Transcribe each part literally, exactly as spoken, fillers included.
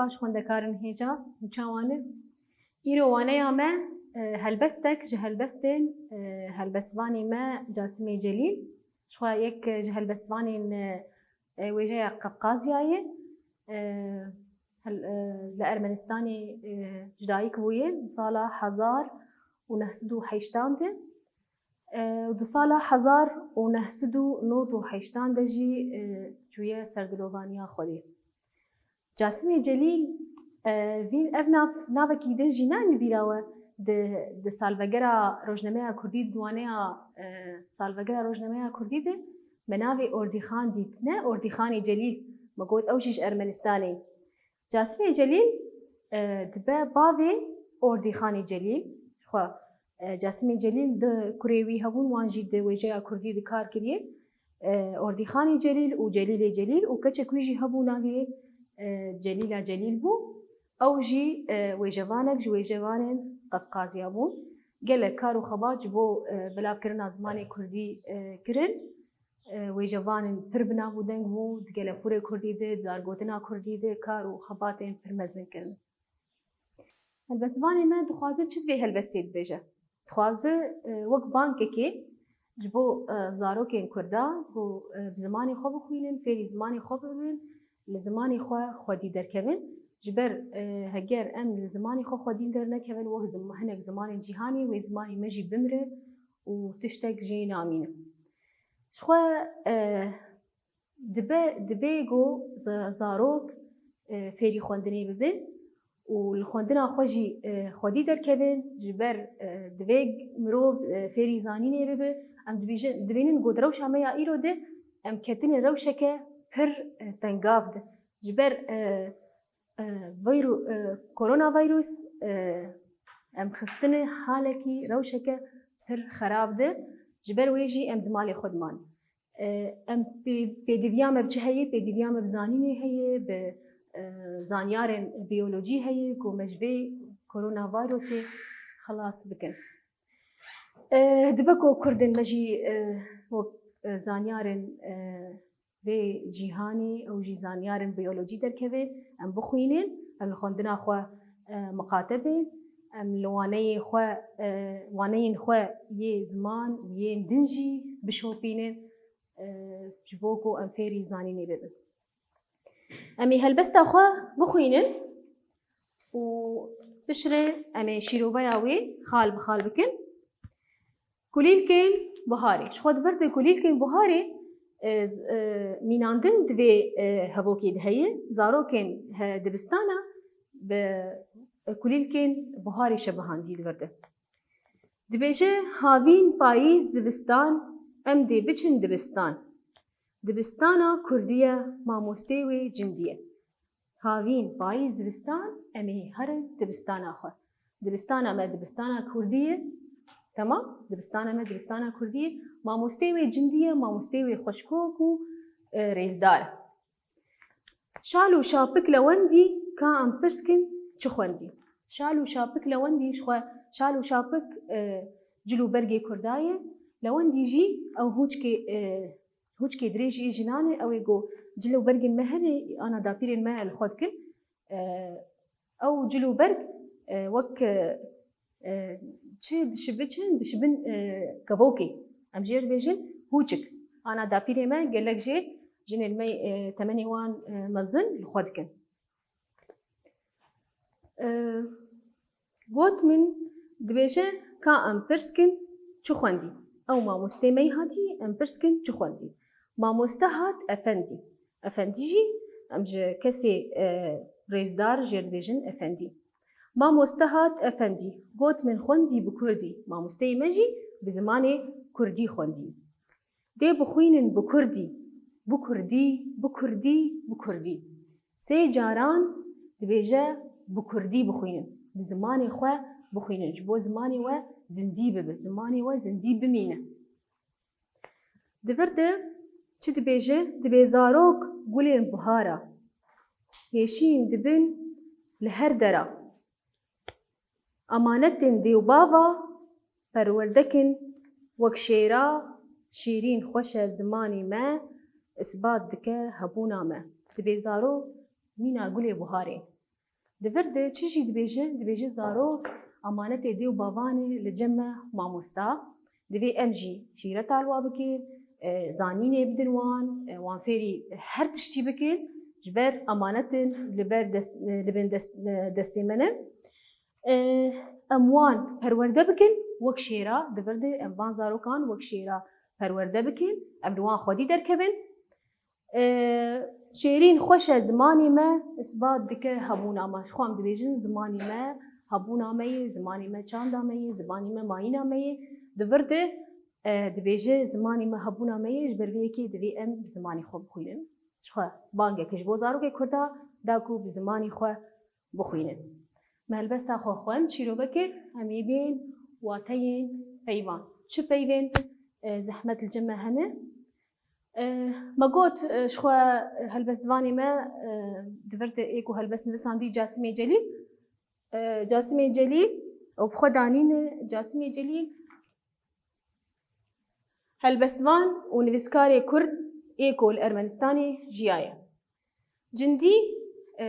Baş xwendekarên hêja, nûça wan e. Îro waneya me, e, helbestek ji helbestên, e, helbestvanê me Casimê Celîl. Ji xwe yek ji helbestvanên, e, e, wêjeya Qefqazya ye. E, hel-, e, li Ermenistanê, e, ji dayik bûye di sala hezar û neh sed û heştan de. E, û di sala hezar û neh sed û nod û heştan de jî, e, çûye ser dilovaniya Xwedê. Casimê Celîl, e, vîn ev nav, navekî din jî nayê bîra we. Di, di salvegera rojnameya Kurdî, di waneya, e, salvegera rojnameya Kurdî de me navê Ordîxan dît. Ne Ordîxanê Celîl, me got ew jî ji Ermenistanê. Casimê Celîl, e, dibe bavê Ordîxanê Celîl. Xwe, e, Casimê Celîl di kurê wî hebûn, wan jî di wêjeya Kurdî di kar kiriye. E, Ordîxanê Celîl û Celîlê Celîl û keçek wî jî hebû navê, e, Celîla Celîl bû. Ew jî, e, wêjevanek ji wêjevanên Qefqaziya bûn. Gelek kar û xebat ji bo, e, belavkirina zimanê Kurdî, e, kirin. E, wêjevanên pir bi nav û deng bû, di gelek hûrê Kurdî de, di zargotina Kurdî de kar û xebatên pir mezin kirin. Helbestvanê me dixwaze çi di vê helbestê dibêje? Dixwaze, e, wek bankekê ji bo, e, zarokên Kurda ku, e, bi zimanê xwe bixwînin, fêrî zimanê xwe bibin, li zimanê xwe xwedî derkevin. Ji ber, e, heger em li zimanê xwe xwedî dernekevin, wek zim-, hinek zimanên cîhanê, wê zimanê me jî bimire û tiştek jê namîne. Ji xwe, e, dibe, divê ku za-, zarok, e, fêrî xwendinê bibin û li xwendina xwe jî, e, xwedî derkevin, ji ber, e, divê mirov, e, fêrî zanînê bibe. Em dibêjin, dibînin ku di rewşa me ya îro de em ketine rewşeke pir, e, tengav de. Ji ber, e, e, vîru-, e, koronavîrus, e, em xistine halekî rewşeke pir xerab de. Ji ber wê jî em di malê xwe diman. E, em pê-, pêdiviya me bi çi heye? Pêdiviya me bi zanînê heye, bi, e, zanyarên biyolojî heye ku me ji vê koronavîrusê xilas bikin. E, dibe ku Kurdên me jî, e, wek, e, zanyarên, e, vê cîhanê ew jî zanyarên biyolojî derkeve, em bixwînin, em li xwendina xwe, e, miqate bin, em li waneyê xwe, e, waneyên xwe yê ziman û yên din jî bişopînin, e, ji bo ku em fêrî zanînê bibin. Em ê helbesta xwe bixwînin û piştre em ê şîroveya wê xal bi xal bikin. Kulîlkên buharê. Ji xwe di vir de kulîlkên buharê, e, z-, e, mînandin di vê, e, hevokê de heye. Zarokên he dibistana bi, e, kulîlkên buharê şebihandî di vir de. Dibêje, havîn, payîz, zivistan, em dê biçin dibistan. Dibistana Kurdî ye, mamostê wê cindî ye. Havîn, payîz, zivistan, em ê herin dibistana xwe. Dibistana me dibistana Kurdî ye. Temam? Dibistana me dibistana Kurdî ye. Mamostê wê cindî ye, mamostê wê xweşkok û, e, rêzdar e. Şal û şapik lewendî, ka em pirs kin çi xwendî? Şal û şapik lewendî, ji xwe şal û şapik, e, cil û bergê Kurda ye. Lewendî jî ew hûçkê, e, hûçkê dirêj ê jinan e, ew ê ku cil û bergên me hene, ana dapîrên me li xwe dikin. E, ew cil û berg, e, wek, e, e, çi dişibi-, çi dişibin, e, kevokê. Em jê re dibêjin hûçik. Ana dapîrê me gelek jê jinên me, e, temenê wan, e, mezin li xwe dikin. E, got min, dibêje, ka em pirs kin çi xwendî? Ew mamostê me yî hatî, em pirs kin çi xwendî? Mamoste hat, efendî. Efendî jî em ji kesê, e, rêzdar jê re dibêjin efendî. Mamoste hat, efendî, got min xwendî bi kurdî. Mamosteyê me jî bi zimanê kurdî xwendî. Dê bixwînin bi kurdî. Bi kurdî, bi kurdî, bi kurdî. Sê caran dibêje bi kurdî bixwînin. Bi zimanê xwe bixwînin. Ji bo zimanê we zindî bibe. Zimanê we zindî bimîne. Di vir de çi dibêje? Dibê zarok gulên buhar a, hêşîn dibin li her dera. Emanetên dê û bava perwerde kin wek şêra şîrîn xweş e zimanê me, isbat dike hebûna me. Dibê zarok mîna gulê buharê. Di vir de çi jî dibêje? Dibêje zarok emanetê dê û bavan e, li cem me mamosta. Divê em jî şîreta li wa bikin, e, zanînê bidin wan, e, wan fêrî her tiştî bikin. Ji ber emanet in li ber dest, e, li bin dest, e, destê me ne. E, em wan perwerde bikin wek şêra, di vir de em van zarokan wek şêra perwerde bikin, em li wan xwedî derkevin. E, şêrîn xweş e, zimanê me isbat dike hebûna me. Ji xwe em dibêjin, zimanê me hebûna me ye, zimanê me çanda me ye, zimanê me mayîna me ye. Di vir de, e, dibêje, zimanê me hebûna me ye, ji ber vê yekê divê em bi zimanê xwe bixwînin. Ji xwe bangek ji bo zarokê Kurda da ku bi zimanê xwe bixwînin. Me helbesta xwe xwend, çîrove kir, em ê bên wateyên peyvan. Çi peyvên, e, zehmet li cem me hene? E, me got, e, ji xwe helbestvanê me, e, di vir de ê ku helbest nivisandî Casimê Celîl. E, Casimê Celîl, û bi xwe danîne Casimê Celîl, helbestvan û nivîskarê Kurd ê ku li Ermenistanê jiyaye. Cindî, e,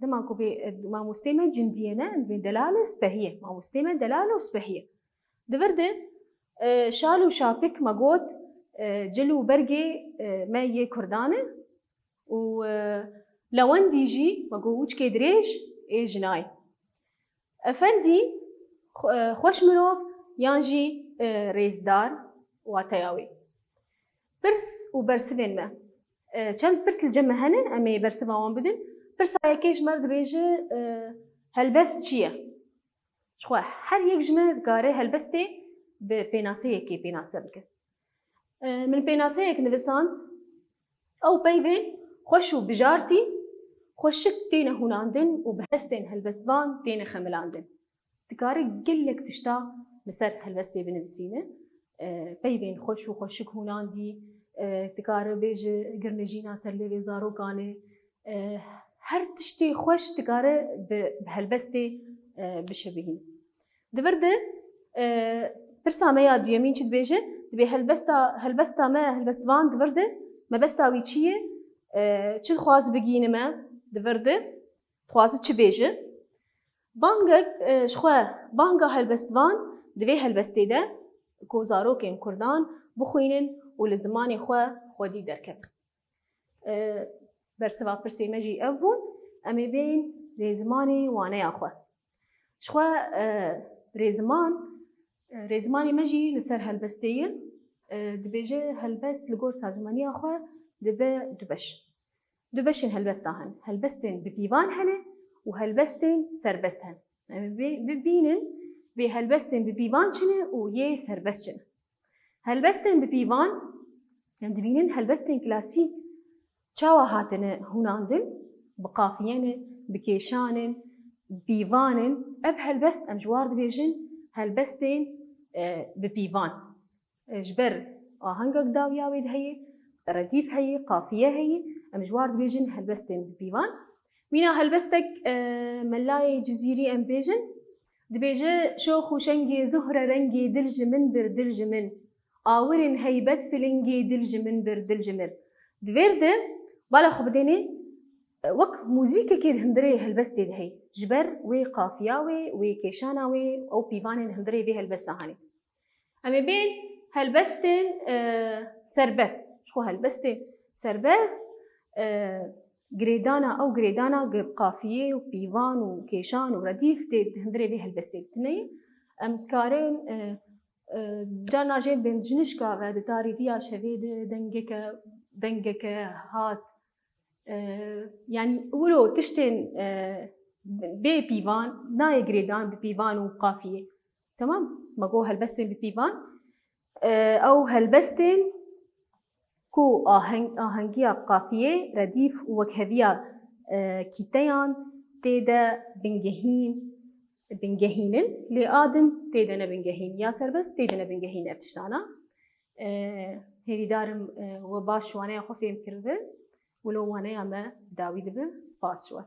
dema ku bê, e, mamostê me cindî ye ne, em dibên delal e, spehî ye. Mamostê me delal e û spehî ye. Di vir de, e, şal û şapik me got, e, cil û bergê, e, me yê Kurdan e û, e, lewendî jî me got uçkê dirêj ê jinayê. Efendî, xwe-, e, xweş mirov yan jî, e, rêzdar wateya wê. Pirs û bersivên me. E, çend pirs li cem me hene, em ê bersiva wan bidin. Pirsa yekê ji me re dibêje, e, helbest çi ye? Ji xwe her yek ji me dikare helbestê bi pênaseyekê pênase bike. E, min pênaseyek nivisand, ew peyvên xweş û bijartî, xweşik têne hûnandin û bi hestên helbestvan têne xemilandin. Dikare gelek tişta li ser helbestê binivisîne. E, peyvên xweş û xweşik hûnandî, e, dikare bêje girnijîna ser lêvê zarokan e. E, her tiştê xweş dikare bi, bi helbestê, e, bişebihîne. Di vir de, e, pirsa me ya duyemîn çi dibêje? Dibê helbesta, helbesta me, helbestvan di vir de mebesta wî çi ye? E, çi dixwaze bigihîne me di vir de? Dixwaze çi bêje? Bangek, e, ji xwe, banga helbestvan di vê helbestê de ku zarokên Kurdan bixwînin û li zimanê xwe xwedî derkevin. E, bersiva pirsê me jî ev bûn, em ê bên rêzimanê waneya xwe. Ji xwe, e, rêziman, e, rêzimanê me jî li ser helbestê ye. E, dibêje helbest li gor sazûmaniya xwe dibe du beş. Du beşên helbesta hene. Helbestên bi pîvan hene û helbestên serbest hene. Em ê bê-, bibînin bê helbestên bi pîvan çi ne û yê serbest çi ne. Helbestên bi pîvan, em dibînin helbestên klasîk çawa hatine hûnandin, bi qafiye ne, bi kêşan in, bi pîvan in. Ev helbest em ji war dibêjin helbestên, e, bi pîvan. E, ji ber ahengek dawiya wê de heye, redîf heye, qafiye heye, em ji war dibêjin helbestên bi pîvan. Mîna helbestek, e, Melayê Cizîrî em bêjin, dibêje, şox û şengê zuhre rengê dil ji min bir, dil ji min. Awirên heybet pilingê dil ji min bir, dil ji min. Di vêr de bala xwe bidênê, e, wek muzîkekê di hundirê helbestê de heye. Ji ber wê qafiya wê, wê kêşana wê, ew pîvanên hundirê vê helbesta hene. Em ê bên helbestên, e, serbest. Ji xwe helbestên serbest, e, girêdana, ew girêdana gi qafiyê û pîvan û kêşan û redîf tê di hundirê vê helbestê de tune ye. Em dikarin, e, e, carna jê bên jinişka ve di tarîtiya şevê de dengeke, dengeke hat, e, yanî wilo tiştên, e, bê pîvan nayê girêdan bi pîvan û qafiyê. Temam? Me got helbestên bi pîvan. E, ew helbestên ku aheng-, ahengiya qafiyê, redîf û wekheviya, e, kîteyan tê de bingehîn, bingehîn in, lê a din tê de ne bingehîn. Ya serbest tê de ne bingehîn ev tiştana. E, hêvîdar im, e, we baş waneya xwe fêm kiribe. Wilo waneya me dawî dibe. Spas ji we.